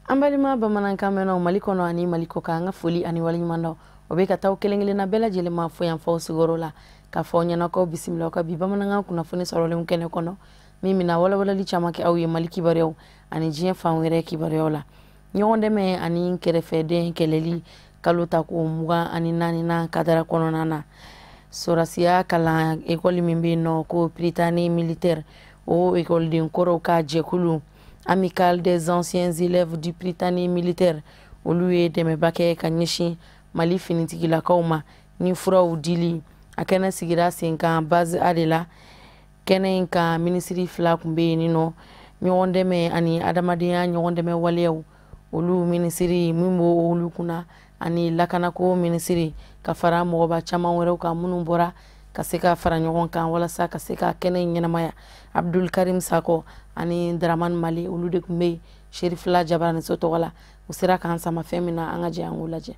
An balima bamanankan mɛnnaw Mali kɔnɔ ani Mali kɔ kan, an ka foli ani waleɲuman dɔn o bɛ ka taa kelen kelenna bɛɛ lajɛlen ma fo yan fɔ sigiyɔrɔ la, k'a fɔ aw ɲɛna k'aw bisimila aw ka bi bamanankan kunnafoni sɔrɔlenw kɛnɛ kɔnɔ, min bɛna walawalali caman kɛ aw ye Mali kibaruyaw ani diɲɛ fan wɛrɛ kibaruyaw la. Ɲɔgɔn dɛmɛ ani kɛrɛfɛden kɛlɛli kalo ta ko 24nan kadara kɔnɔna na, sɔrɔsiya kalan ekɔli min bɛ yen nɔ ko Prytanée militaire, o ekɔliden kɔrɔw ka jɛkulu Amicale des anciens élèves du Prytanée militaire, olu ye dɛmɛba kɛ ka ɲɛsin Mali finitigilakaw ma ni furaw dili. A kɛnɛ sigira sen kan base A de la. Kɛnɛ in kan, minisiri fila tun bɛ yen nɔ, ɲɔgɔn dɛmɛ ani adamadenya ɲɔgɔn dɛmɛ waleyaw olu minisiri min b'o olu kunna, ani lakanako minisiri, ka fara mɔgɔba caman wɛrɛw kan minnu bɔra ka se ka fara ɲɔgɔn kan walasa ka se ka kɛnɛ in ɲɛnamaya. Abdul Karim Sako ani Dramane Mali, olu de tun bɛ yen Serifila Jabaraniso tɔgɔ la. U sera k'an sama fɛn min na, an ka jɛ an k'o lajɛ.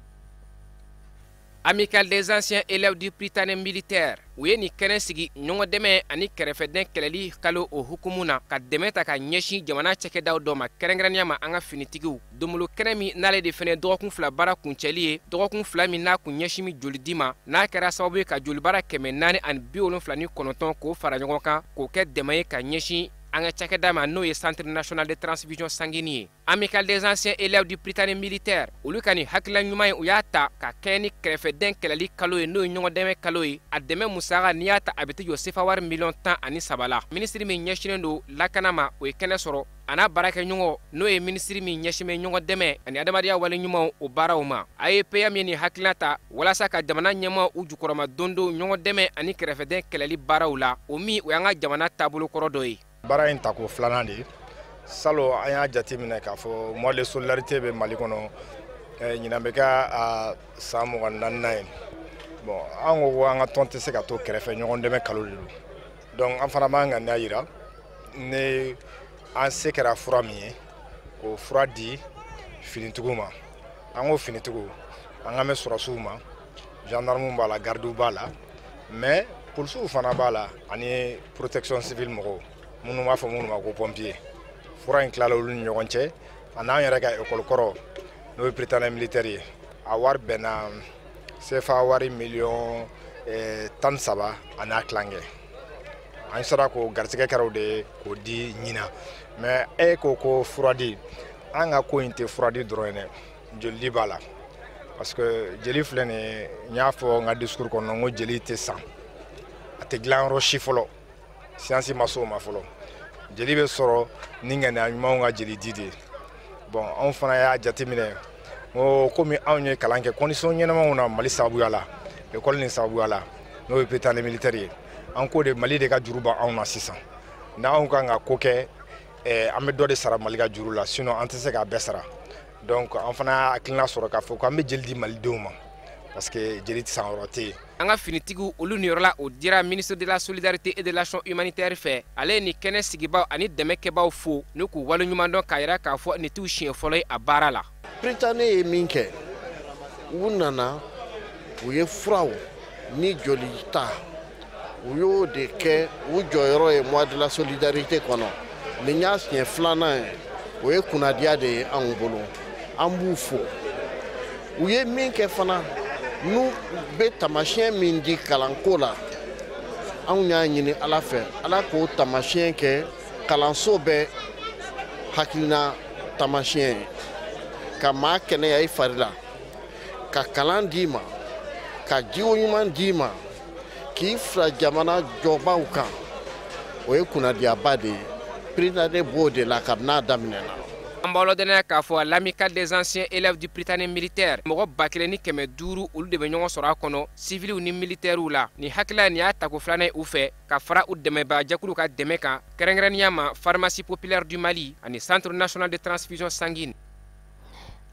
Amicale des anciens élèves du Prytanée militaire, u ye nin kɛnɛ sigi ɲɔgɔn dɛmɛ ani kɛrɛfɛdɛn kɛlɛli kalo o hukumu na, ka dɛmɛ ta ka ɲɛsin jamana cakɛdaw dɔ ma, kɛrɛnkɛrɛnnenya ma an ka finitigiw. Donbolo kɛnɛ min n'ale de fɛnɛ dɔgɔkun 2 baara kuncɛli ye, dɔgɔkun 2 min n'a kun ɲɛsin min jolidi ma, n'a kɛra sababu ye ka jolibara 479 k'o fara ɲɔgɔn kan k'o kɛ dɛmɛ ye ka ɲɛsin an ka cakɛda ma, n'o ye Centre national de transfusion sanguine ye. Amicale des anciens élèves du Prytanée militaire, olu ka nin hakilila ɲuman ye, u y'a ta ka kɛɲɛ ni kɛrɛfɛdɛn kɛlɛli kalo ye, n'o ye ɲɔgɔn dɛmɛ kalo ye. A dɛmɛ musaka, n'i y'a ta, a bɛ tɛ jɔ sefa wari miliyɔn 13 la. Minisiri min ɲɛsinnen don lakana ma, o ye kɛnɛ sɔrɔ, a n'a baarakɛɲɔgɔn, n'o ye minisiri min ɲɛsin bɛ ɲɔgɔn dɛmɛ ani adamadenya wale ɲumanw o baaraw ma. AEPM ye nin hakilina ta walasa ka jamana ɲɛmaa u jukɔrɔma dondo ɲɔgɔn dɛmɛ ani kɛrɛfɛdɛn kɛlɛli baaraw la, o min o y'an ka jamana taabolo kɔrɔ dɔ ye. Baara in tako filanan de ye. Salon, an y'a jateminɛ k'a fɔ mois de solidarité bɛ Mali kɔnɔ, ɲinan bɛ kɛ a san 24nan ye. Bon, an ko ko an ka tɔn tɛ se ka to kɛrɛfɛ, ɲɔgɔn dɛmɛ kalo de don. Donc an fana b'an ŋaniya yira ni an se kɛra fura min ye, k'o fura di finitigiw ma. An ko finitigiw, an kan bɛ sɔrɔsiw ma, gendarmew b'a la, gardiw b'a la, mais polisiw fana b'a la, ani protection civile mɔgɔw minnu b'a fɔ minnu ma ko pompier. Fura in tilala olu ni ɲɔgɔn cɛ, a n'an yɛrɛ ka ekɔli kɔrɔ, n'o ye Prytanée militaire ye. A wari bɛnna CFA wari miliyɔn 13 a n'a tilankɛ. An sera k'o garisɛgɛ kɛra o de ye k'o di ɲinan. Mais e ko ko furadi, an ka ko in tɛ furadi dɔrɔn ye dɛ, jolidi b'a la, parce que jeli filɛ nin ye, n y'a fɔ n ka discours kɔnɔ, n ko jeli tɛ san, a tɛ dilan yɔrɔ si fɔlɔ, science ma s'o ma fɔlɔ. Jeli bɛ sɔrɔ ni ŋaniya ɲumanw ka jeli di de ye. Bon, anw fana y'a jateminɛ, n ko komi anw ye kalan kɛ condition ɲɛnamaw na Mali sababuya la, ekɔli nin sababuya la, n'o ye Prytanée militaire ye, an ko de Mali de ka juru b'anw na sisan. N'anw kan ka ko kɛ, an bɛ dɔ de sara Mali ka juru la, sinon an tɛ se k'a bɛɛ sara. Donc an fana y'a hakilina sɔrɔ k'a fɔ k'an bɛ jeli di malidenw ma, parce que jeli tɛ san yɔrɔ tɛ yen. An ka finitigiw, olu niyɔrɔla, o dira ministre de la solidarité et de l'action humanitaire fɛ. Ale ye nin kɛnɛ sigibaw ani dɛmɛkɛbaw fo n'u k'u waleɲuman dɔn, k'a yira k'a fɔ nin t'u siɲɛ fɔlɔ ye a baara la. Prytanée ye min kɛ, u nana, u ye furaw ni joli ta, u y'o de kɛ u jɔyɔrɔ ye mois de la solidarité kɔnɔ. Nin y'a siɲɛ filanan ye, o ye kunnadiya de ye anw bolo, an b'u fo. U ye min kɛ fana, n'u bɛ tamasiyɛn min di kalanko la, anw y'a ɲini Ala fɛ, Ala k'o tamasiyɛn kɛ kalanso bɛɛ hakilina tamasiyɛn ye, ka maa kɛnɛya i fari la, ka kalan d'i ma, ka jiko ɲuman d'i ma, k'i fila jamana jɔbaw kan, o ye kunnadiyaba de ye. Prytanée b'o de la kabini a daminɛna. An b'aw ladɔnniya k'a fɔ l'Amicale des anciens élèves du Prytanée militaire, mɔgɔ 1500, olu de bɛ ɲɔgɔn sɔrɔ a kɔnɔ, civiliw ni militaires la. Nin hakilila nin y'a tako filanan ye u fɛ, ka fara u dɛmɛbaa ka dɛmɛ kan, kɛrɛnkɛrɛnnenya ma Pharmacie populaire du Mali ani Centre national de transfusion sanguine.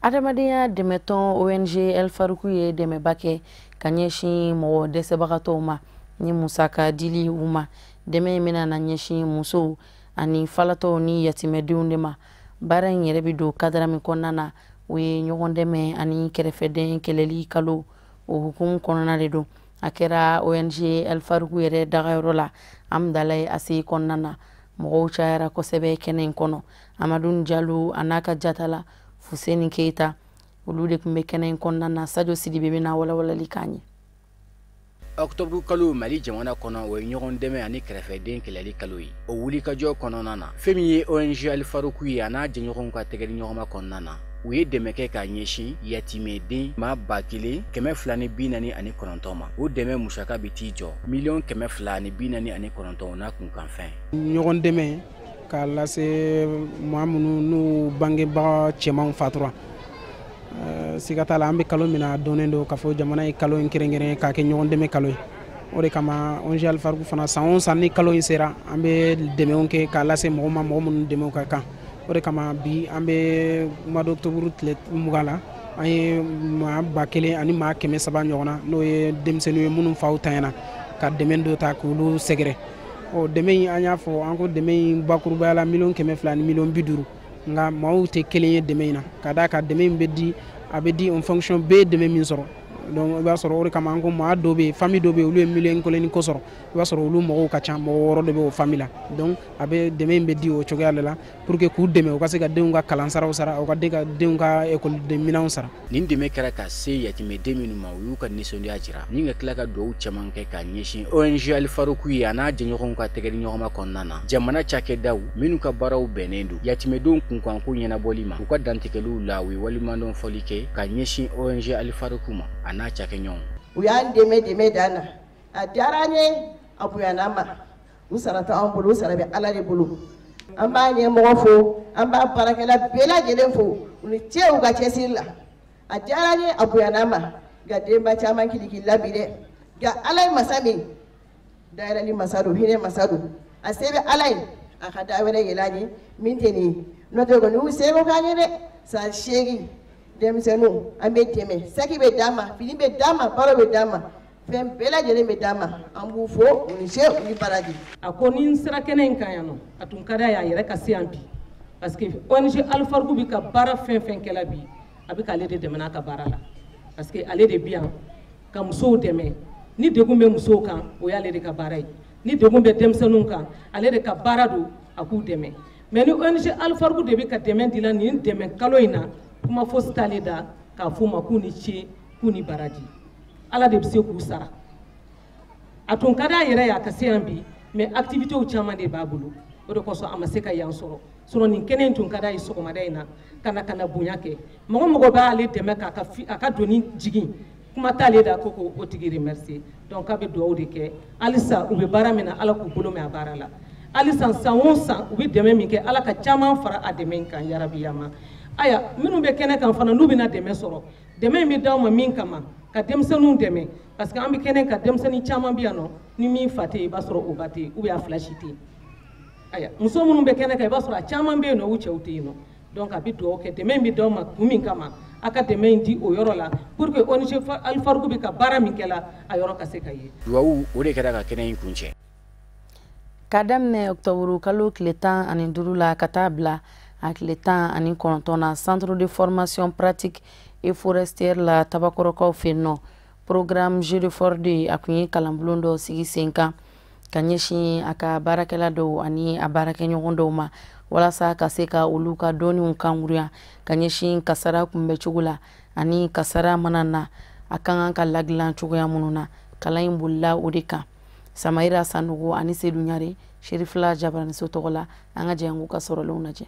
Adamadenya dɛmɛtɔn ONG El Faruku ye dɛmɛba kɛ ka ɲɛsin mɔgɔ dɛsɛbagatɔw ma ni musaka dili u ma. Dɛmɛ in bɛna na ɲɛsin musow ani falatɔw ni yatimɛdenw de ma. Baara in yɛrɛ bɛ don kadara min kɔnɔna na, o ye ɲɔgɔn dɛmɛ ani kɛrɛfɛdɛn kɛlɛli kalo o hukumu kɔnɔna de don. A kɛra ONG El Faruku yɛrɛ dagayɔrɔ la Amudalayi ACI kɔnɔna na. Mɔgɔw cayara kosɛbɛ kɛnɛ in kɔnɔ. Amadu Jalo a n'a ka jatala Fuseni Keita, olu de tun bɛ kɛnɛ in kɔnɔna na. Sadio Sidibe bɛna walawalali k'an ye. Octobre kalo Mali jamana kɔnɔ, o ye ɲɔgɔn dɛmɛ ani kɛrɛfɛden kɛlɛli kalo ye. O wulikajɔ kɔnɔna na, fɛn min ye ONG Alifaruku ye, a n'a jɛɲɔgɔnw ka tɛgɛdi ɲɔgɔnma kɔnɔna na, u ye dɛmɛ kɛ k'a ɲɛsin yatimɛden maa 1249 ma. O dɛmɛ musaka bɛ t'i jɔ 249 miliyɔn n'a kunkanfɛn. Ɲɔgɔn dɛmɛ k'a lase maa minnu n'u bangebaga cɛmanw fatura, siga t'a la, an bɛ kalo min na, a dɔnnen don k'a fɔ jamana ye kalo in kɛrɛnkɛrɛn k'a kɛ ɲɔgɔn dɛmɛ kalo ye. O de kama ONG Alifaruku fana, san o san ni kalo in sera, an bɛ dɛmɛw kɛ k'a lase mɔgɔw ma, mɔgɔ minnu dɛmɛw ka kan. O de kama bi, an bɛ mois d'octobre tile 20 la, an ye maa 1300 ɲɔgɔn na, n'o ye denmisɛnninw ye minnu faw tanyana, ka dɛmɛ dɔ ta k'olu sɛgɛrɛ. Ɔ dɛmɛ in, an y'a fɔ an ko dɛmɛ in bakurubaya la 250 miliyɔn, nka maaw tɛ kelen ye dɛmɛ in na, ka d'a kan dɛmɛ in bɛ di, a bɛ di en fonction bɛɛ ye dɛmɛ min sɔrɔ. Donc i b'a sɔrɔ o de kama an ko maa dɔw bɛ yen, famille dɔw bɛ yen, olu ye 1,1 ni kɔ sɔrɔ, i b'a sɔrɔ olu mɔgɔw ka ca, mɔgɔ 6 de bɛ o famille la. Donc a bɛ dɛmɛ in bɛ di o cogoya de la pour que k'u dɛmɛ u ka se ka denw ka kalansaraw sara, u ka den ka denw ka ekɔliden minɛnw sara. Nin dɛmɛ kɛra ka se yatimɛden minnu ma, u y'u ka nisɔndiya jira ni ka tila ka dugawu caman kɛ k'a ɲɛsin ONG Alifaruku ye, a n'a jɛɲɔgɔnw ka tɛgɛdi ɲɔgɔnma kɔnɔna na, jamana cakɛdaw minnu ka baaraw bɛnnen don yatimɛdenw kunkanko ɲɛnabɔli ma. U ka dantigɛliw la, u ye waleɲumandɔn fɔli kɛ ka ɲɛsin ONG Alifaruku ma, a n'a cakɛɲɔgɔnw. U y'an dɛmɛ dɛmɛ dan na, a diyara an ye, a bonyana an ma. U sara t'an bolo, u sara bɛ Ala de bolo. An b'a ɲɛmɔgɔ fo, an b'a baarakɛla bɛɛ lajɛlen fo, u ni ce u ka cɛsiri la. A diyara an ye, a bonyana an ma, nka denba caman kilikilila bi dɛ. Nka Ala ye masa min dayɛlɛli masa don, hinɛ masa don, a se bɛ Ala ye a ka da wɛrɛ yɛlɛ an ye min tɛ nin ye. N'o tɛ kɔni, u seko k'an ye dɛ. San 8 denmisɛnninw, an bɛ dɛmɛ, saki bɛ d'an ma, fini bɛ d'an ma, balo bɛ d'an ma, fɛn bɛɛ lajɛlen bɛ d'an ma. An b'u fo, u ni ce, u ni baraji. A ko ni n sera kɛnɛ in kan yan nɔ, a tun ka d'a ye a yɛrɛ ka se yan bi, parce que ONG Alifaruku bɛ ka baara fɛn fɛn kɛla bi, a bɛ k'ale de dɛmɛ n'a ka baara la, parce que ale de bi yan ka musow dɛmɛ. Ni degun bɛ musow kan, o y'ale de ka baara ye. Ni degun bɛ denmisɛnninw kan, ale de ka baara don a k'u dɛmɛ. Mais ni ONG Alifaruku de bɛ ka dɛmɛ di la nin dɛmɛ kalo in na, kuma fosi t'ale da k'a f'u ma k'u ni ce, k'u ni baraji. Ala de bɛ se k'u sara. A tun ka d'a yɛrɛ ye a ka se yan bi, mais activités caman de b'a bolo, o de kosɔn a ma se ka yan sɔrɔ. Sinon nin kɛnɛ in tun ka d'a ye sɔgɔmada in na ka na bonya kɛ. Mɔgɔ mɔgɔ b'ale dɛmɛ k'a ka a ka doni jigin, kuma t'ale da ko k'o tigi remercier. Donc k'a bɛ dugawu de kɛ halisa, u bɛ baara min na, Ala k'u bolo mɛn a baara la halisa. San o san u bɛ dɛmɛ min kɛ, Ala ka caman fara a dɛmɛ in kan yarabiyama. Aya, minnu bɛ kɛnɛ kan fana, n'u bɛna dɛmɛ sɔrɔ, dɛmɛ in bɛ d'aw ma min kama, ka denmisɛnninw dɛmɛ, parce que an bɛ kɛnɛ kan, denmisɛnnin caman bɛ yan nɔ, ni min fa tɛ yen, i b'a sɔrɔ o ba tɛ yen, ou bien a fila si tɛ yen. Aya, muso minnu bɛ kɛnɛ kan, i b'a sɔrɔ a caman bɛ yen nɔ, u cɛw tɛ yen nɔ. Donc a bɛ dugawu kɛ, dɛmɛ in bɛ d'aw ma kun min kama, a ka dɛmɛ in di o yɔrɔ la pour que ONG Alifaruku bɛ ka baara min kɛ la, a yɔrɔ ka se ka ye. Dugawu o de kɛra ka kɛnɛ in kuncɛ. Ka daminɛ octobre kalo tile 15 la ka taa bila a tile 19 na, centre de formation pratique et forestière la Tabakɔrɔkaw fɛ yen nɔ, programme G2FOR de a kun ye kalanbulon dɔ sigi sen kan ka ɲɛsin a ka baarakɛla dɔw ani a baarakɛɲɔgɔn dɔw ma, walasa ka se ka olu ka dɔnniw kanguruya ka ɲɛsin kasara kunbɛcogo la ani kasara mana na, a ka kan ka ladilan cogoya minnu na. Kalan in bolila o de kan. Samayira Sanogo ani Sedu Ɲare, Serifila Jabaraniso tɔgɔ la, an ka jɛ an k'u ka sɔrɔlenw lajɛ.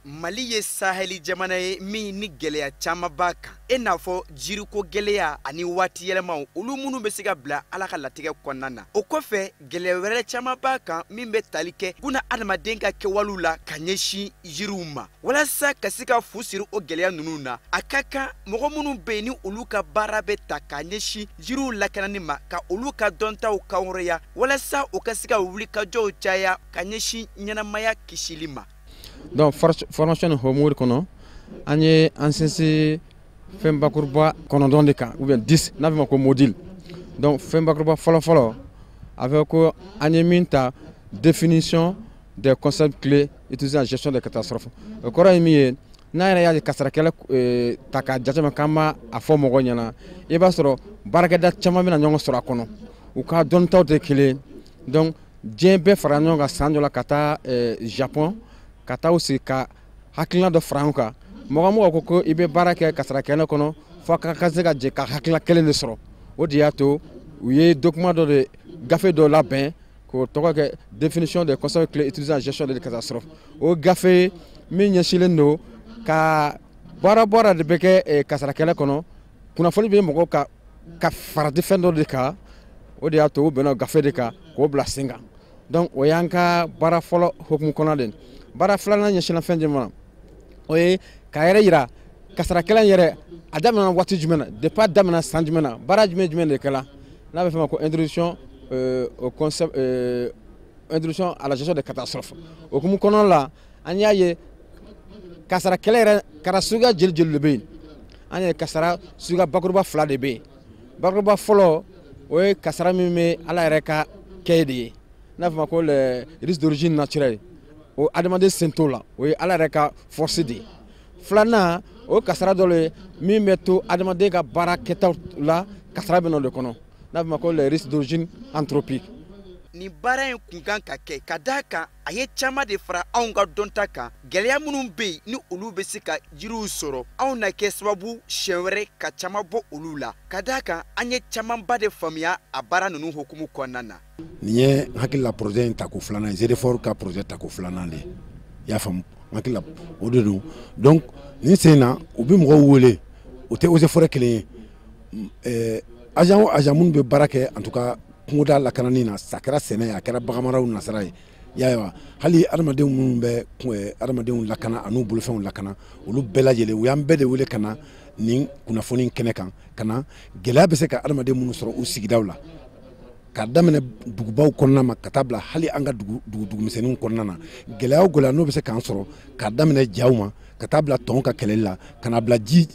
Mali ye sahɛli jamana ye min ni gɛlɛya caman b'a kan, e n'a fɔ jiriko gɛlɛya ani waati yɛlɛmaw, olu minnu bɛ se ka bila Ala ka latigɛ kɔnɔna na. O kɔfɛ, gɛlɛya wɛrɛ caman b'a kan min bɛ tali kɛ buna adamaden ka kɛwalew la ka ɲɛsin jiriw ma. Walasa ka se ka fu siri o gɛlɛya ninnu na, a ka kan mɔgɔ minnu bɛ yen ni olu ka baara bɛ ta ka ɲɛsin jiriw lakanani ma, ka olu ka dɔntaw kankɔrɔya, walasa u ka se ka wulikajɔw caya ka ɲɛsin ɲɛnamaya kisili ma. Donc formation ni hokumu kɔnɔ, an ye an sinsin fɛn bakuruba 9 de kan, ou bien 10, n'a bɛ ma ko module. Donc fɛn bakuruba fɔlɔ fɔlɔ, a fɔ ko an ye min ta, définition des concepts clés utilisés en gestion des catastrophes. O kɔrɔ ye min ye, n'a yɛrɛ y'a ye kasarakɛla ta k'a jateminɛ k'an b'a a fɔ mɔgɔw ɲɛna, i b'a sɔrɔ baarakɛda caman bɛna ɲɔgɔn sɔrɔ a kɔnɔ, u ka dɔnnitaw tɛ kelen. Donc diɲɛ bɛɛ fara ɲɔgɔn kan san dɔ la ka taa Japon, ka taa u sigi ka hakilina dɔ fara ɲɔgɔn kan. Mɔgɔ mɔgɔ ko i bɛ baara kɛ kasara kɛnɛ kɔnɔ fo ka se ka jɛ ka hakilila kelen de sɔrɔ. O de y'a to u ye document dɔ de gafe dɔ labɛn k'o tɔgɔ kɛ définition des concepts clés utilisés en gestion de catastrophe. O gafe min ɲɛsinlen don ka baara de bɛ kɛ kasara kɛnɛ kɔnɔ, kunnafoni bɛ mɔgɔw ka farati fɛn dɔ de kan. O de y'a to u bɛnna gafe de kan k'o bila sen kan. Donc o y'an ka baara fɔlɔ hokumu kɔnɔ de. Baara filanan ɲɛsinna fɛn jumɛn ma? O ye k'a yɛrɛ yira kasarakɛla yɛrɛ a daminɛna waati jumɛn na, depuis a daminɛna san jumɛn na, baara jumɛn de kɛla, n'a bɛ fɔ o ma ko introduction au concept, introduction à la gestion des catastrophes. O hukumu kɔnɔna la, an y'a ye kasarakɛla yɛrɛ kara suguya joli joli de bɛ yen. An ye kasara suguya bakuruba fila de bɛ yen. Bakuruba fɔlɔ, o ye kasara min bɛ Ala yɛrɛ ka kɛ de ye, n'a fɔ ma ko les risques d'origine naturelle, o adamaden sen t'o la, o ye Ala yɛrɛ ka force de ye. Filanan, o kasara dɔ ye min bɛ to adamaden ka baara kɛtaw la, kasara bɛ na o de kɔnɔ, n'a fɔ ma ko les risques d'origine anthropique. Nin baara in kun kan ka kɛ ka d'a kan a ye caman de fara anw ka dɔnta kan. Gɛlɛya minnu bɛ yen ni olu bɛ se ka jiriw sɔrɔ, anw na kɛ sababu siɲɛ wɛrɛ ka caman bɔ olu la, ka d'a kan an ye camanba de faamuya a baara ninnu hukumu kɔnɔna na. Nin ye n hakili la projet in tako filanan ye, Zedefor ka projet tako filanan de ye, i y'a faamu, n hakili la o de don. Donc nin sen na u bɛ mɔgɔw wele, o tɛ eaux et forêts kelen ye, agent o agent minnu bɛ baara kɛ en tout cas kungoda lakanani na, a kɛra sɛnɛ ye, a kɛra baganmaraw nasira ye, i y'a ye wa, hali adamadenw minnu bɛ adamadenw lakana an'u bolofɛnw lakana, olu bɛɛ lajɛlen u y'an bɛɛ de wele ka na nin kunnafoni kɛnɛ kan, ka na gɛlɛya bɛ se ka adamaden minnu sɔrɔ u sigidaw la, k'a daminɛ dugubaw kɔnɔna ma ka taa bila hali an ka dugu dugumisɛnninw kɔnɔna na, gɛlɛya o gɛlɛya n'o bɛ se k'an sɔrɔ, k'a daminɛ jaw ma ka taa bila tɔn ka kɛlɛli la, ka na bila ji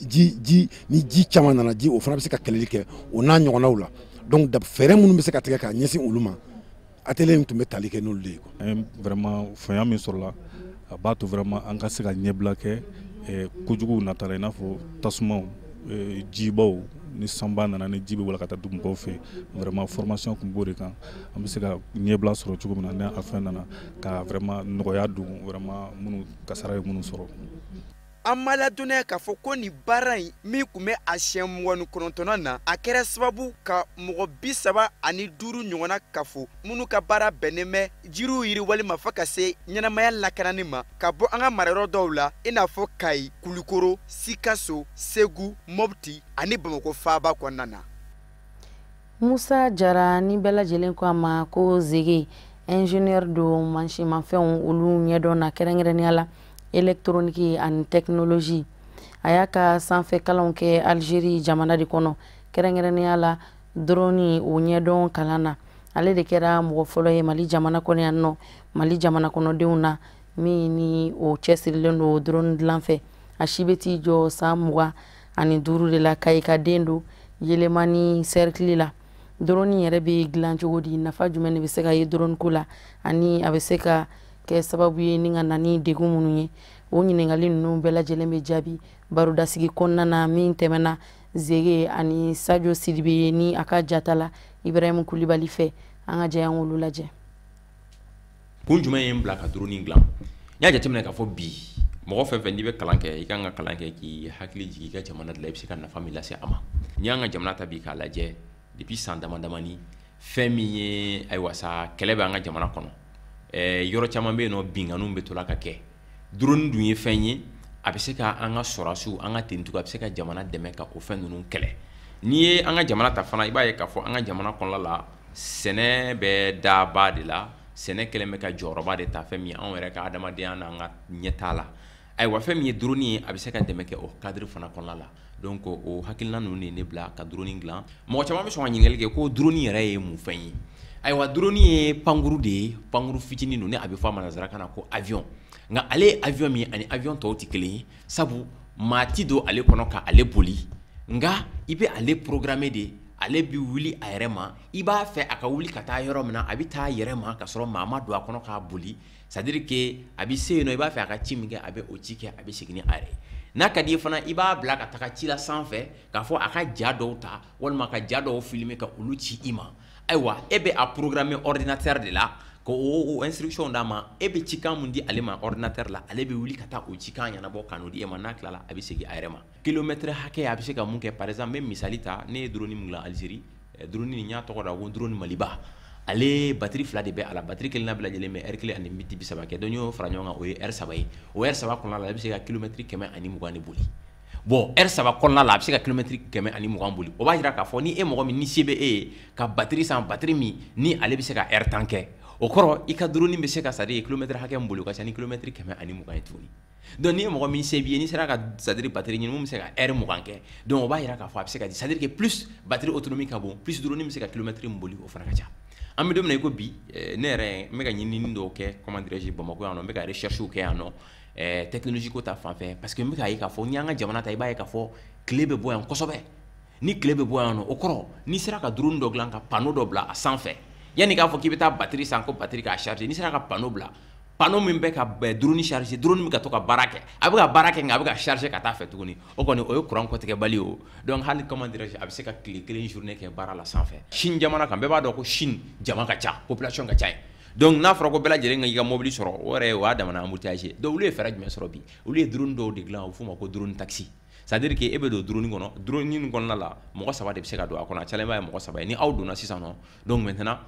ni ji caman nana ji, o fana bɛ se ka kɛlɛli kɛ, o n'a ɲɔgɔnnaw la. Donc fɛɛrɛ minnu bɛ se ka tigɛ k'a ɲɛsin olu ma, atelier in tun bɛ tali kɛ n'olu de ye. An ye vraiment faamuya min sɔrɔla, a b'a to vraiment an ka se ka ɲɛbila kɛ kojuguw nata la, i n'a fɔ tasumaw, jibaw, ni sanba nana ni ji bɛ wala ka taa dugu mɔgɔw fɛ. Vraiment formation tun b'o de kan, an bɛ se ka ɲɛbila sɔrɔ cogo min na ni a fɛn nana ka vraiment nɔgɔya don vraiment minnu kasara ye minnu sɔrɔ. An ma ladɔnniya k'a fɔ ko nin baara in min tun bɛ a siɲɛ 29nan na, a kɛra sababu ka mɔgɔ 35 ɲɔgɔnna kafo minnu ka baara bɛnnen bɛ jiriw yiriwali ma fo ka se ɲɛnamaya lakanani ma, ka bɔ an ka marayɔrɔ dɔw la i n'a fɔ Kayi, Kulukoro, Sikaso, Segu, Mopti ani Bamakɔ faaba kɔnɔna na. Musa Jara ni bɛɛ lajɛlen ko a ma ko Zege, ingénieur don mansinmafɛnw olu ɲɛdɔn na, kɛrɛnkɛrɛnnenya la électronique ani technologie. A y'a ka sanfɛ kalanw kɛ Algérie jamana de kɔnɔ, kɛrɛnkɛrɛnnenya la drone o ɲɛdɔn kalan na. Ale de kɛra mɔgɔ fɔlɔ ye Mali jamana kɔnɔ yan nɔ, Mali jamana kɔnɔdenw na min ni o cɛsirilen don drone dilan fɛ. A si bɛ t'i jɔ san 25 de la, Kayi ka den don Yelemani cercle la. Drone yɛrɛ bɛ dilan cogo di, nafa jumɛn de bɛ se ka ye drone ko la, ani a bɛ se ka kɛ sababu ye ni ka na ni degun minnu ye. O ɲininkali ninnu bɛɛ lajɛlen bɛ jaabi barodasigi kɔnɔna na min tɛmɛna Zege ani Sadio Sidibe ni a ka jata la Ibrahim Kulibali fɛ. An ka jɛ an k'olu lajɛ. Kun jumɛn ye n bila ka drone dilan? N y'a jateminɛ k'a fɔ bi mɔgɔ fɛn fɛn n'i bɛ kalan kɛ, i kan ka kalan kɛ k'i hakili jigin i ka jamana de la, i bɛ se ka nafa min lase a ma. N'i y'an ka jamana ta bi k'a lajɛ depuis san dama damani, fɛn min ye ayiwa sa kɛlɛ bɛ an ka jamana kɔnɔ, yɔrɔ caman bɛ yen nɔ binkanniw bɛ to la ka kɛ. Drone dun ye fɛn ye, a bɛ se ka an ka sɔrɔdasiw, an ka tenitigiw, a bɛ se ka jamana dɛmɛ ka o fɛn ninnu kɛlɛ. N'i ye an ka jamana ta fana, i b'a ye k'a fɔ an ka jamana kɔnɔna la sɛnɛ bɛ daba de la, sɛnɛ kɛlen bɛ ka jɔyɔrɔba de ta fɛn min ye anw yɛrɛ ka adamadenya n'an ka ɲɛtaa la. Ayiwa fɛn min ye drone ye, a bɛ se ka dɛmɛ kɛ o cadre fana kɔnɔna la. Donc o hakilina ninnu de ye ne bila ka drone dilan. Mɔgɔ caman bɛ sɔn ka ɲininkali kɛ ko drone yɛrɛ ye mun fɛn ye. Ayiwa drone ye pankuru de ye, pankuru fitinin don, ni a bɛ fɔ a ma nanzarakan na ko avion. Nka ale ye avion min ye ani avion tɔw tɛ kelen ye, sabu maa ti don ale kɔnɔ ka ale boli, nka i bɛ ale programmer de, ale bɛ wuli a yɛrɛ ma. I b'a fɛ a ka wuli ka taa yɔrɔ min na, a bɛ taa a yɛrɛ ma ka sɔrɔ maa ma don a kɔnɔ k'a boli. C'est à dire que a bɛ se yen nɔ, i b'a fɛ a ka ci min kɛ, a bɛ o ci kɛ, a bɛ segin ni a yɛrɛ ye. N'a ka di ye fana, i b'a bila ka taga ci la sanfɛ k'a fɔ a ka ja dɔw ta walima ka ja dɔw filmer ka olu ci i ma. Ayiwa e bɛ a programmer ordinateur de la Ko o instruction d'a ma, e bɛ cikan mun di ale ma ordinateur la, ale bɛ wuli ka taa o cikan ɲɛnabɔ ka n'o di e ma. N'a tilala, a bɛ segin a yɛrɛ ma. Kilomètre hakɛ a bɛ se ka mun kɛ? Par exemple, n bɛ misali ta, ne ye drone min dilan Algérie, drone nin n y'a tɔgɔ da ko drone Maliba. Ale batterie 2 de bɛ a la. Batterie kelen na bɛɛ lajɛlen bɛ heure 1 ani miniti 30 kɛ. Donc n'i y'o fara ɲɔgɔn kan, o ye heure 3 ye. O heure 3 kɔnɔna la, i bɛ se ka kilomètre 120 de boli. Bon, heure 3 kɔnɔna la, a bɛ se ka kilomètre 120 boli. O b'a jira k'a fɔ ni e mɔgɔ min ni se bɛ e ye ka batterie san, batterie min ni ale bɛ se ka heure 10 kɛ, o kɔrɔ i ka drone bɛ se ka, c'est à dire, kilomètre hakɛ min boli, o ka ca ni kilomètre 120 ye tuguni. Donc ni ye mɔgɔ min se b'i ye, n'i sera ka, c'est à dire, batterie ɲini mun bɛ se ka heure 20 kɛ, donc o b'a jira k'a fɔ a bɛ se ka di, c'est à dire que plus batterie autonomie ka bon, plus drone bɛ se ka kilomètre min boli, o fana ka ca. An bɛ don min na i ko bi, ne yɛrɛ n bɛ ka ɲinini dɔw kɛ, comment dirais-je, Bamakɔ yan nɔ, n bɛ ka recherche kɛ yan nɔ technologie ko ta fan fɛ, parce que n bɛ k'a ye k'a fɔ n'i y'an ka jamana ta, i b'a ye k'a fɔ tile bɛ bɔ yan kosɛbɛ. Ni tile bɛ bɔ yan nɔ, o kɔrɔ n'i sera ka drone dɔ dilan ka panneau dɔ bila a sanfɛ, yanni k'a fɔ k'i bɛ taa batterie san ko batterie k'a charger, n'i sera ka panneau bila, panneau min bɛ ka drone charger, drone bɛ ka to ka baara kɛ, a bɛ ka baara kɛ nka a bɛ ka charger ka taa fɛ tuguni, o kɔni o ye courant kɔtigɛbali ye o. Donc hali, comment dirais-je, a bɛ se ka tile kelen journée kɛ baara la sanfɛ. Chine jamana kan, bɛɛ b'a dɔn ko Chine jama ka ca, population ka ca yen. Donc n'a fɔra ko bɛɛ lajɛlen ka i ka mobili sɔrɔ, o yɛrɛ o y'a damana embouteillage ye. Donc olu ye fɛɛrɛ jumɛn sɔrɔ bi? Olu ye drone dɔw de dilan, a bɛ f'o ma ko drone taxi. C'est à dire que e bɛ don drone kɔnɔ, drone nin kɔnɔna la, mɔgɔ 3 de bɛ se ka don a kɔnɔ, a cayalen ba ye mɔgɔ 3 ye. Ni aw donna sisan nɔ, donc maintenant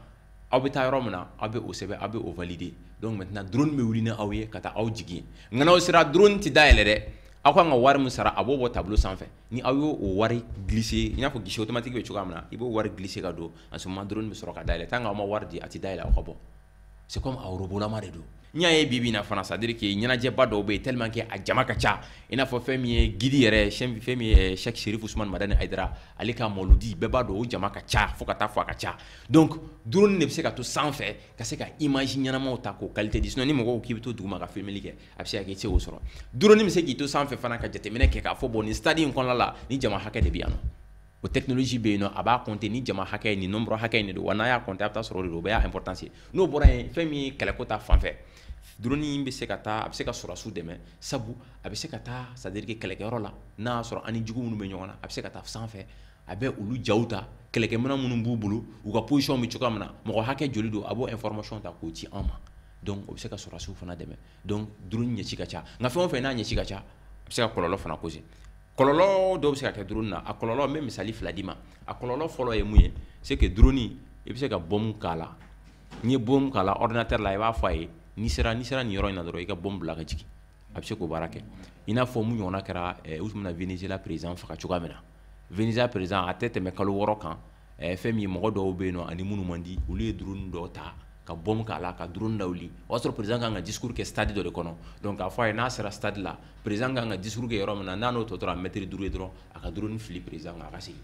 aw bɛ taa yɔrɔ min na, aw bɛ o sɛbɛn, aw bɛ o valider. Donc maintenant drone bɛ wuli ni aw ye ka taa aw jigin. Nka n'aw sera, drone tɛ dayɛlɛ dɛ. Aw kan ka wari min sara, a b'o bɔ tableau sanfɛ. Ni aw y'o o wari glisser, i n'a fɔ guichet automatique bɛ cogoya min na, i b'o wari glisser ka don, en ce moment drone bɛ sɔrɔ ka dayɛlɛ. Tant que aw ma wari di, a tɛ dayɛlɛ aw ka bɔ. C'est comme a robot lama de don. N'i y'a ye bi bi in na fana, c'est à dire que ɲɛnajɛba dɔw bɛ yen, tellement que a jama ka ca, i n'a fɔ fɛn min ye guide yɛrɛ, fɛn min ye Cheikh Chérif Ousmane Madani Haidara, ale ka mawuludi, bɛɛ b'a dɔn o jama ka ca fo ka taa fɔ a ka ca. Donc drone de bɛ se ka to sanfɛ ka se ka image ɲɛnamaw ta k'o qualité di. Sinon ni mɔgɔw k'i bɛ to duguma ka filmeli kɛ, a bɛ se ka kɛ i tɛ se k'o sɔrɔ. Drone bɛ se k'i to sanfɛ fana ka jateminɛ kɛ k'a fɔ bon, nin stade in kɔnɔna la, ni jama hakɛ de bɛ yan nɔ. O technologie bɛ yen nɔ, a b'a compter ni jama hakɛ ye, ni nombre hakɛ in de don wa. N'a y'a compter, a bɛ taa sɔrɔ o de don. O bɛɛ y'a importance ye. N'o bɔra yen, fɛn min ye kɛlɛko ta fan fɛ, drone bɛ se ka taa, a bɛ se ka sɔrɔdasiw dɛmɛ, sabu a bɛ se ka taa, c'est à dire que kɛlɛkɛyɔrɔ la, n'a y'a sɔrɔ ani jugu minnu bɛ ɲɔgɔn na, a bɛ se ka taa sanfɛ, a bɛ olu jaw ta, kɛlɛkɛminɛn minnu b'u bolo, u ka position bɛ cogoya min na, mɔgɔ hakɛ joli don, a b'o information ta k'o ci an ma. Donc o bɛ se ka sɔrɔdasiw fana dɛmɛ. Donc drone ɲɛci ka ca, nka fɛn o fɛn n'a ɲɛci ka ca, a bɛ se ka kɔlɔlɔ fana causer. Kɔlɔlɔ dɔw bɛ se ka kɛ drone na. A kɔlɔlɔ, n bɛ misali 2 d'i ma. A kɔlɔlɔ fɔlɔ ye mun ye? C'est que drone, i bɛ se ka bombe k'a la. N'i ye bombe k'a la, ordinateur la, i b'a fɔ a ye n'i sera nin yɔrɔ in na dɔrɔn, i ka bombe bila ka jigin, a bɛ se k'o baara kɛ. I n'a fɔ mun ɲɔgɔnna kɛra, u tun bɛna Venezuela président faga cogoya min na. Venezuela président, a tɛ tɛmɛ kalo 6 kan, fɛn min ye mɔgɔ dɔw bɛ yen nɔ ani minnu man di, olu ye drone dɔw ta ka bombe k'a la ka drone lawuli. O y'a sɔrɔ président kan ka discours kɛ stade dɔ de kɔnɔ. Donc k'a fɔ a ye n'a sera stade la, président kan ka discours kɛ yɔrɔ min na, n'a n'o tɔ tora mètre 5 ye dɔrɔn, a ka drone fili président kan, a ka segin.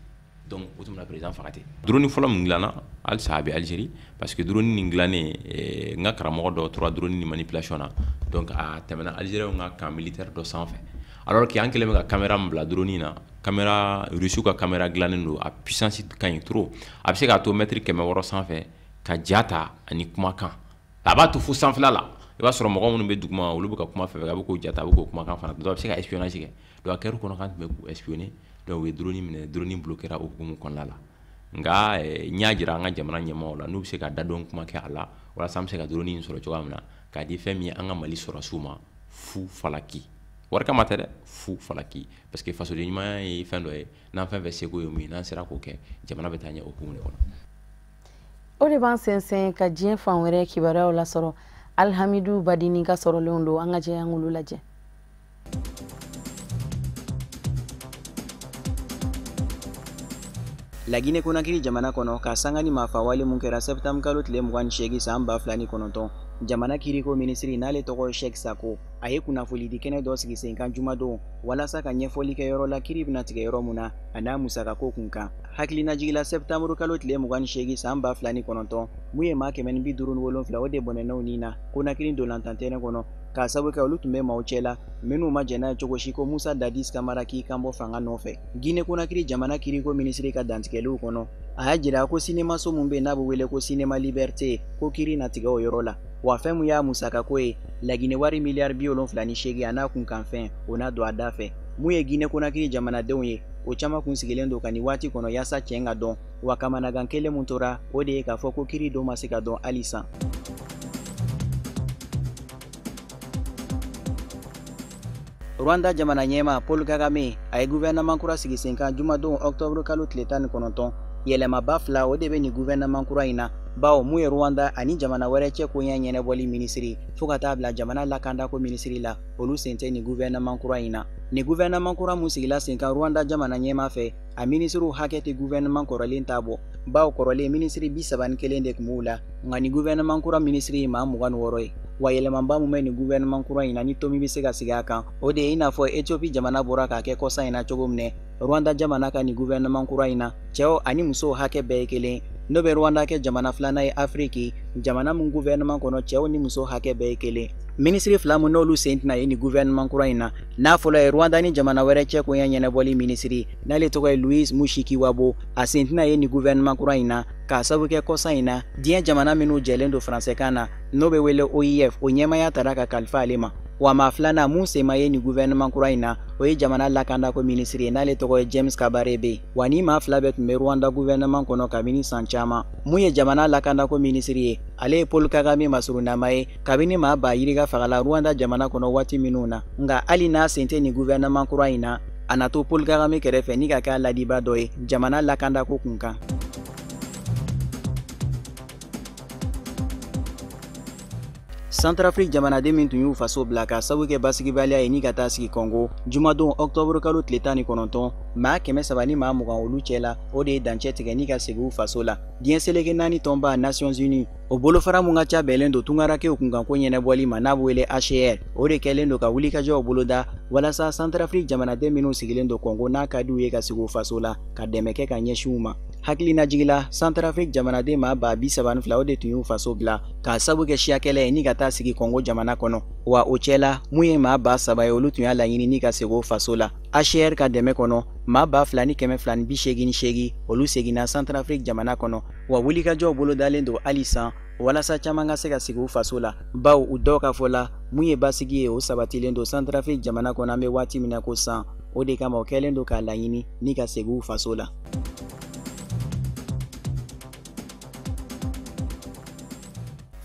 Donc o tun bɛna président faga ten. Drone fɔlɔ min dilanna, halisa a bɛ Algérie, parce que drone nin dilannen, n ka karamɔgɔ dɔ tora drone nin manipulation na. Donc a tɛmɛna Algériens ka camp militaire dɔ sanfɛ, alors que an kɛlen bɛ ka caméra min bila drone na, caméra russe ka caméra dilannen don, a puissance ka ɲi trop. A bɛ se k'a to mètre 600 sanfɛ ka ja ta ani kumakan. A b'a to fo sanfɛla la, i b'a sɔrɔ mɔgɔ minnu bɛ duguma, olu bɛ ka kuma fɛn fɛn, a bɛ k'o ja ta, a bɛ k'o kumakan fana. Donc a bɛ se ka espionnage kɛ. Donc a kɛr'u kɔnɔ k'an tun bɛ k'u espionner, donc u ye drone minɛ, drone bloqué o hukumu kɔnɔna la. Nka n y'a jira an ka jamana ɲɛmaaw la, n'u bɛ se ka dadɔn kuma kɛ a la, walasa an bɛ se ka drone in sɔrɔ cogoya min na k'a di fɛn min ye an ka Mali sɔrɔdasiw ma fu falaki. Wari kama tɛ dɛ, fu falaki, parce que fasoden ɲumanya ye fɛn dɔ ye n'an fɛn fɛn seko ye mun ye, n'an sera k'o kɛ, jamana bɛ taa ɲɛ o hukumu de kɔnɔ. O de b'an sɛnsɛn ka diɲɛ fan wɛrɛ kibaruyaw lasɔrɔ. Alhamidu Badini ka sɔrɔlenw don, an ka jɛ an k'olu lajɛ. Lagine Konakiri jamana kɔnɔ, ka sanga ni maafawale mun kɛra sɛptanburu kalo tile 28 san 2009, jamana kiriko minisiri n'ale tɔgɔ ye Sheikh Sako, a ye kunnafonidi kɛnɛ dɔ sigi sen kan jumadon walasa ka ɲɛfɔli kɛ yɔrɔ la kiri bɛna tigɛ yɔrɔ mun na a n'a musakako kun kan. Hakilinajigila, sɛptanburu kalo tile 28 san 2009, mun ye maa 157, o de bɔnɛnaw ni na Konakiri dolantan tɛrɛn kɔnɔ, k'a sabu kɛ olu tun bɛ maaw cɛ la minnu ma jɛn n'a ye cogo si ko Musa Dadis Kamara k'i kanbɔ fanga nɔfɛ. Gine Konakiri jamana kiriko minisiri ka dantigɛliw kɔnɔ, a y'a jira ko sinemaso mun bɛ n'a bɛ wele ko Cinéma Liberté, ko kiri na tigɛ o yɔrɔ la. Wa fɛn mun y'a musakako ye, Lagine wari miliyari 78 a n'a kunkanfɛn, o n'a don a da fɛ. Mun ye Gine Konakiri jamanadenw ye, o caman kun sigilen don ka nin waati kɔnɔ yaasa tiɲɛ ka dɔn. Wa kamanagan kelen mun tora, o de ye k'a fɔ ko kiri don ma se ka dɔn hali san. Rwanda jamana ɲɛmaa Paul Kagame a ye gouvernement kura sigi sen kan jumadon octobre kalo tile 19. Yɛlɛmaba fila o de bɛ nin gouvernement kura in na, bawo mun ye Rwanda ani jamana wɛrɛ cɛ koɲɛ ɲɛnabɔli minisiri fo ka taa bila jamana lakandako minisiri la, olu sen tɛ nin gouvernement kura in na. Nin gouvernement kura mun sigila sen kan Rwanda jamana ɲɛmaa fɛ, a minisiriw hakɛ tɛ gouvernement kɔrɔlen ta bɔ, bawo kɔrɔlen minisiri 31 de tun b'u la, nka nin gouvernement kura minisiri ye maa 26 ye. Wa yɛlɛmaba mun bɛ nin gouvernement kura in na ni tomi bɛ se ka sigi a kan, o de ye i n'a fɔ Ethiopie jamana bɔra k'a kɛ kɔsa in na cogo min na. Rwanda jamana ka nin gouvernement kura in na, cɛw ani musow hakɛ bɛɛ ye kelen, n'o bɛ Rwanda kɛ jamana filanan ye Afiriki, jamana mun gouvernement kɔnɔ cɛw ni musow hakɛ bɛɛ ye kelen. Minisiri fila mun n'olu sen tɛna ye nin gouvernement kura in na, n'a fɔlɔ ye Rwanda ni jamana wɛrɛ cɛ koɲɛ ɲɛnabɔli minisiri, n'ale tɔgɔ ye Louise Mushikiwabo, a sen tɛna ye nin gouvernement kura in na k'a sababu kɛ kɔsa in na diɲɛ jamana minnu jɛlen don faransɛkan na, n'o bɛ wele OIF, o ɲɛmaaya tara ka kalifa ale ma. Wa maa filanan mun sen ma ye nin gouvernement kura in na, o ye jamana lakandako minisiri ye, n'ale tɔgɔ ye James Kabarebe. Wa ni maa fila bɛɛ tun bɛ Rwanda gouvernement kɔnɔ kabini san caman. Mun ye jamana lakandako minisiri ye, ale ye Paul Kagame masurunnama ye kabini maa ba yirika fagala Rwanda jamana kɔnɔ waati minnu na. Nka hali n'a sen tɛ nin gouvernement kura in na, a na to Paul Kagame kɛrɛfɛ ni ka kɛ a ladiba dɔ ye jamana lakandako kun kan. Centrafrique jamanaden min tun y'u faso bila k'a sababu kɛ basigibaliya ye ni ka taa sigi Congo jumadon octobre kalo tile 19, maa 320 olu cɛ la, o de ye dancɛ tigɛ ni ka segin u faso la. Diɲɛ seleke naani tɔnba Nations Unies o bolofara mun ka ca bɛɛlen don tungarakew kunkanko ɲɛnabɔli ma n'a bɛ wele HCR, o de kɛlen don ka wulikajɔw boloda walasa Centrafrique jamanaden minnu sigilen don Congo n'a ka di u ye ka segin u faso la, ka dɛmɛ kɛ ka ɲɛsin u ma. Hakilinajigila Centrafrique jamanaden maa 32 o de tun y'u faso bila k'a sababu kɛ siya kɛlɛ ye ni ka taa sigi Congo jamana kɔnɔ. Wa o cɛla mun ye maa 3000 ye, olu tun y'a laɲini ni ka segin o faso la. HCR ka dɛmɛ kɔnɔ, maa 2288 olu seginna Centrafrique jamana kɔnɔ. Wa wulikajɔw bolodalen don hali san walasa caman ka se ka segin u faso la, bawo u dɔw ka fɔ la mun ye basigi ye o sabatilen don Centrafrique jamana kɔnɔ an bɛ waati min na ko san. O de kama o kɛlen don k'a laɲini ni ka segin u faso la.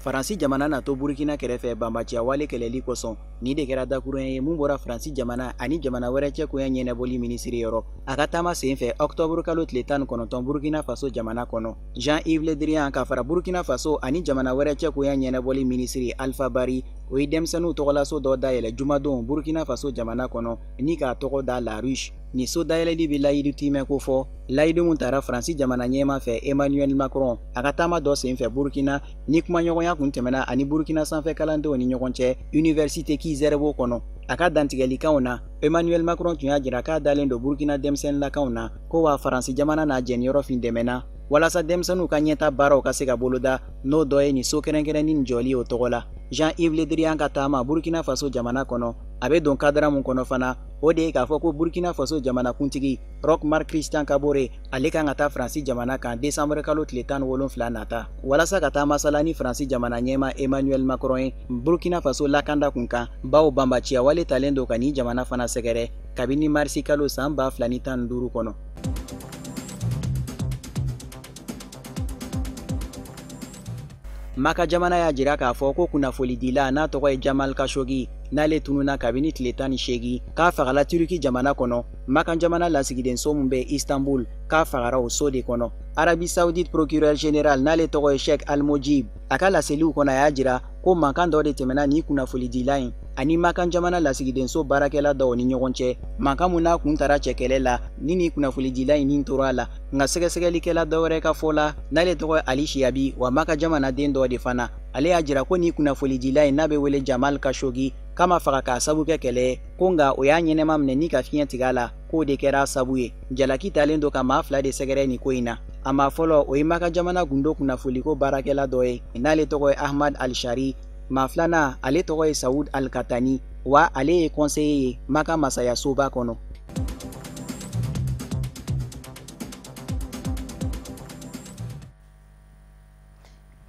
Faransi jamana na to Burkina kɛrɛfɛ banbaanciya wale kɛlɛli kosɔn. Nin de kɛra dakuruɲɛ ye mun bɔra Faransi jamana ani jamana wɛrɛ cɛ koɲɛ ɲɛnabɔli minisiri yɔrɔ a ka taama senfɛ octobre kalo tile 19 Burkina Faso jamana kɔnɔ. Jean-Yves Le Drian ka fara Burkina Faso ani jamana wɛrɛ cɛ koɲɛ ɲɛnabɔli minisiri Alpha Bari, o ye denmisɛnninw tɔgɔlaso dɔ dayɛlɛ jumadon Burkina Faso jamana kɔnɔ ni k'a tɔgɔ da La Ruche. Nin so dayɛlɛli bɛ layidu timɛ ko fɔ, layidu mun tara Faransi jamana ɲɛmaa fɛ Emmanuel Macron a ka taama dɔ senfɛ Burkina ni kumaɲɔgɔnya kun tɛmɛna ani Burkina sanfɛ kalandenw ni ɲɔgɔn cɛ Université Kizerbo kɔnɔ. A ka dantigɛlikanw na, Emmanuel Macron tun y'a jira k'a dalen don Burkina denmisɛnninlakaw na, ko wa Faransi jamana n'a jɛniyɔrɔ fin dɛmɛna walasa denmisɛnninw ka ɲɛta baaraw ka se ka boloda, n'o dɔ ye nin so kɛrɛnkɛrɛnnin jɔli o tɔgɔ la. Jean-Yves Le Drian ka taama Burkina Faso jamana kɔnɔ, a bɛ don kadara mun kɔnɔ fana, o de ye k'a fɔ ko Burkina Faso jamanakuntigi Roch Marc Christian Kabore ale kan ka taa Faransi jamana kan décembre kalo tile 17 nata, walasa ka taa masala ni Faransi jamana ɲɛmaa Emmanuel Macron ye Burkina Faso lakanda kun kan, bawo banbaanciya wale talen don ka nin jamana fana sɛgɛrɛ kabini marisi kalo san 2015 kɔnɔ. Maka jamana y'a jira k'a fɔ ko kunnafonidila n'a tɔgɔ ye Jamal Khashoggi n'ale tununna kabini tile 18 k'a fagala Turki jamana kɔnɔ. Maka jamana lasigidenso min bɛ Istanbul k'a fagara o so de kɔnɔ. Arabie Saoudite procureur général n'ale tɔgɔ ye Sheikh Al Mojib, a ka laseliw kɔnɔ a y'a jira ko mankan dɔ de tɛmɛna ni kunnafonidila in ani Makan jamana lasigidenso baarakɛla dɔw ni ɲɔgɔn cɛ, mankan mun n'a kun taara cɛkɛlɛ la ni kunnafonidila in nin tora a la. Nka sɛgɛsɛgɛlikɛla dɔ wɛrɛ ka fɔ la n'ale tɔgɔ ye Ali Shiabi, wa Maka jamanaden dɔ de fana, ale y'a jira ko ni kunnafonidila in n'a bɛ wele Jamal Khashoggi k'a ma faga k'a sabu kɛ kɛlɛ ye, ko nka o y'a ɲɛnɛma minɛ ni ka fiɲɛ tigɛ a la, k'o de kɛra a sabu ye. Jalaki talen don ka maa fila de sɛgɛrɛ nin ko in na. A maa fɔlɔ o ye Maka jamana gundo kunnafoliko baarakɛla dɔ ye n'ale tɔgɔ ye Ahmad Al-Shari. Maa filanan ale tɔgɔ ye Saoud Al-Katani, wa ale ye conseiller ye Maka masayasoba kɔnɔ.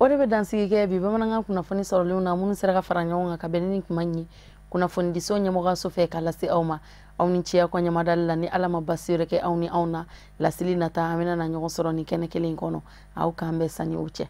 O de bɛ dansigi kɛ bi bamanankan kunnafoni sɔrɔlenw na minnu sera ka fara ɲɔgɔn kan ka bɛn ni kuma in ye kunnafonidiso ɲɛmɔgɔyaso fɛ k'a lase aw ma. Aw ni ce aw ka ɲamadali la, ni Ala ma basi wɛrɛ kɛ aw ni anw na, laseli nata an bɛna na ɲɔgɔn sɔrɔ nin kɛnɛ kelen in kɔnɔ. Aw k'an bɛn sanni o cɛ.